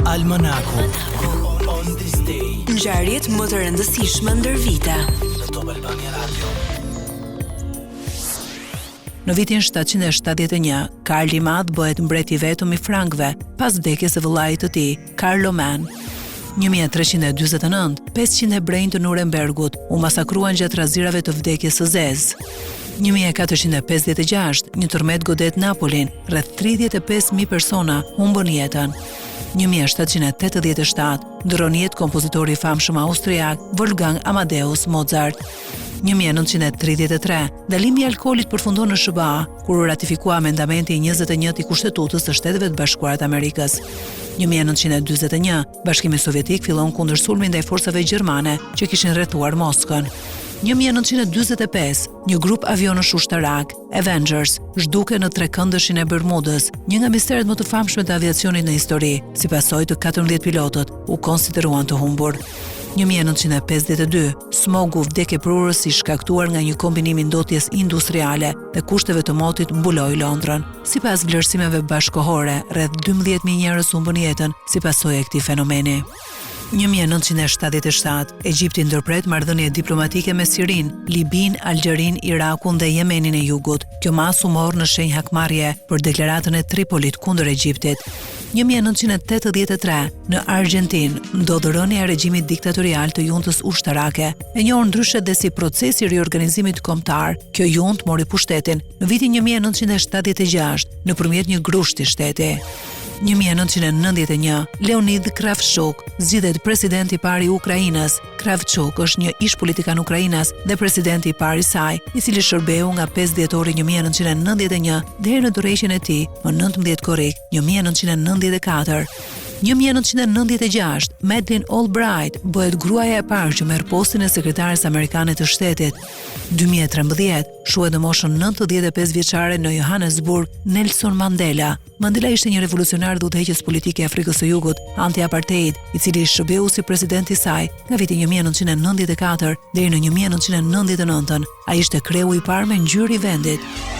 Almanaku On this day Ngjarjet më të rëndësishme ndër vite. Në Top Albania Radio. Në vitin 771, Karli i Madh bëhet mbret i vetëm i Frankëve, pas vdekjes së vëllait të tij, Karloman. 1349, 500 hebrenj të Nurembergut u masakruan gjatë trazirave të vdekjes së zezë. 1456, një tërmet godet Napolin, rreth 35.000 persona humbën jetën. 1787, ndërron jetë kompozitori i famshëm austriak Wolfgang Amadeus Mozart. 1933, ndalimi i alkoolit përfundon në SHBA, kur u ratifikua amendamenti i 21 i Kushtetutës së Shteteve të Bashkuara të Amerikës. 1941, Bashkimi Sovjetik fillon kundërsulmin ndaj forcave gjermane që kishin rrethuar Moskën. 1945, një grup avionësh ushtarak, Avengers, zhduken në trekëndëshin e Bermudës, një nga misteret më të famshme të aviacionit në histori, si pasojë të 14 pilotët u konsideruan të humbur. 1952, smogu vdekjeprurës i shkaktuar nga një kombinim i ndotjes industriale dhe kushteve të motit mbuloi Londrën. Sipas vlerësimeve bashkëkohore, rreth 12.000 njerëz humbën jetën si pasojë e këtij fenomeni. 1977, Egjipti ndërpret marrëdhënie diplomatike me Sirinë, Libinë, Algjerinë, Irakun dhe Jemenin e Jugut. Kjo masë u mor në shenjë hakmarrje për deklaratën e Tripolit kundër Egjiptit. 1983, në Argjentinë, ndodh rënia e regjimit diktatorial të juntës ushtarake, e njohur ndryshe dhe si procesi i riorganizimit kombëtar. Kjo juntë mori pushtetin në vitin 1976 nëpërmjet një grushti shteti. 1991, Leonid Kravchuk zgjidhet president i parë i Ukrainës. Kravchuk është një ish politikan ukrainas dhe presidenti i parë i saj, i cili shërbeu nga 5 dhjetori 1991 deri në dorëheqjen e tij më 19 korrik 1994. 1996, Madeleine Albright bëhet gruaja e parë që merr postin e sekretares amerikane të shtetit. 2013, shuhet në moshën 95 vjeçare në Johannesburg Nelson Mandela. Mandela ishte një revolucionar dhe udhëheqës politik i Afrikës së Jugut, anti-apartheid, i cili shërbeu si president i saj nga viti 1994 deri në 1999. Ai ishte kreu i parë me ngjyrë i vendit.